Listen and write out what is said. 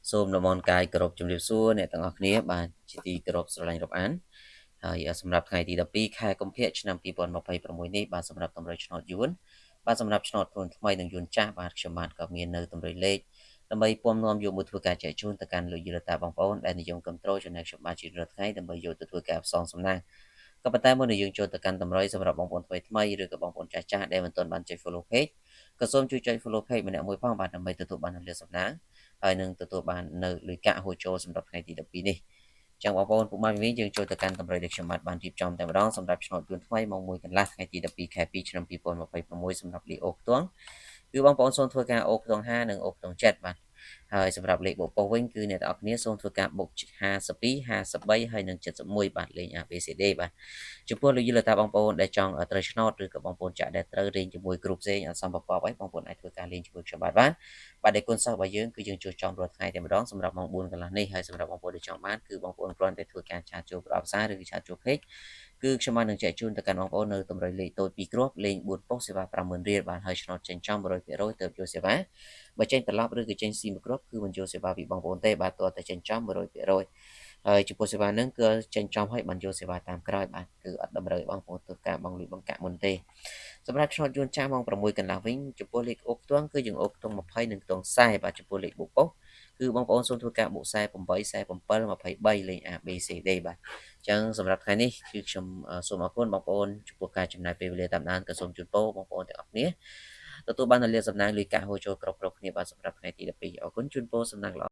សូមលំអរកាយគោរពជំរាបសួរអ្នកទាំងអស់គ្នាបាទជាទីគោរពស្រឡាញ់រាប់អានហើយសម្រាប់ថ្ងៃទី12ខែកុម្ភៈឆ្នាំ2026នេះបាទសម្រាប់តម្រុយឆ្នោតយួនបាទសម្រាប់ឆ្នោតខ្លួនថ្មីនិងយួនចាស់បាទខ្ញុំបាទក៏មាននៅតម្រុយលេខដើម្បីពំនាំយកមកធ្វើការចែកជូនទៅកាន់លោកយិលតាបងប្អូនដែលនិយមគ្រប់គ្រងចំណែកខ្ញុំបាទជារាល់ថ្ងៃដើម្បីយកទៅធ្វើការផ្សងសំណាងក៏ប៉ុន្តែមុននឹងយើងចូលទៅកាន់តម្រុយសម្រាប់បងប្អូនថ្មីថ្មីឬក៏បងប្អូនចាស់ចាស់ដែលមិនទាន់បានចុច follow page ក៏សូមជួយចុច follow page ម្នាក់មួយផងបាទដើម្បីទទួលបាននូវលាភសំណាងហើយនឹងទទួលបាននៅលុយកាក់ហូរចូលសម្រាប់ថ្ងៃទី12នេះចឹងបងប្អូនពុកម៉ែមីយើងចូលទៅកាន់តម្រុយដែលខ្ញុំបាទបានរៀបចំតែម្ដងសម្រាប់ឆ្នោតយួនថ្មីម៉ោង1កន្លះថ្ងៃទី12ខែ2ឆ្នាំ2026សម្រាប់លីអូខ្ទង់គឺបងប្អូនសូមធ្វើការអូខ្ទង់5និងអូខ្ទង់7បាទហើយសម្រាប់លេខបុកប៉ុស្វិញគឺអ្នកទាំងអស់គ្នាសូមធ្វើការបុក52 53ហើយនិង71បាទលេខ ABCD បាទចំពោះលោកយល់តាបងប្អូនដែលចង់ត្រូវឆ្នោតឬក៏បងប្អូនចាក់ដែលត្រូវរៀនជាមួយគ្រូផ្សេងអត់សមប្រកបអីបងប្អូនអាចធ្វើការលេងជាមួយខ្ញុំបាទបានបាទដែលគុណសិស្សរបស់យើងគឺយើងជួសចំរាល់ថ្ងៃតែម្ដងសម្រាប់ម៉ោង4កន្លះនេះហើយសម្រាប់បងប្អូនដែលចង់បានគឺបងប្អូនគ្រាន់តែធ្វើការ chat ចូលប្រអប់សារឬក៏ chat ចូល page គឺខ្ញុំបាននឹងចែកជូនទៅកាន់បងប្អូននៅតម្រុយលេខតូច2គ្រាប់លេង4ប៉ុស្តិ៍សេវា50000រៀលបាទហើយឆ្នោតចេញចំ100%ទៅយកសេវាបើចេញត្រឡប់ឬក៏ចេញស៊ីមួយគ្រាប់គឺមិនយកសេវាពីបងប្អូនទេបាទតើតែចេញចំ100%ហើយចំពោះសេវាហ្នឹងគឺចេញចំហើយបានយកសេវាតាមក្រោយបាទគឺអត់តម្រូវឲ្យបងប្អូនធ្វើការបង់លុយបង្កាក់មុនទេសម្រាប់ឆ្នោតយួនចាស់ម៉ោង6កន្លះវិញចំពោះលេខអូខ្ទង់គឺយើងអូខ្ទង់20និងខ្ទង់40បាទចំពោះលេខបុកប៉ុស្តិ៍គឺបងប្អូនសូមធ្វើការបូក48 47 23លេខ A B C D បាទអញ្ចឹងសម្រាប់ថ្ងៃនេះគឺខ្ញុំសូមអរគុណបងប្អូនចំពោះការចំណាយពេលវេលាតាមដានក៏សូមជូនពរបងប្អូនទាំងអស់គ្នាទទួលបាននូវលាភសំណាងលុយកាក់ហូរចូលគ្រប់គ្រប់គ្នាបាទសម្រាប់ថ្ងៃទី12អរគុណជូនពរសំណាងល្អ។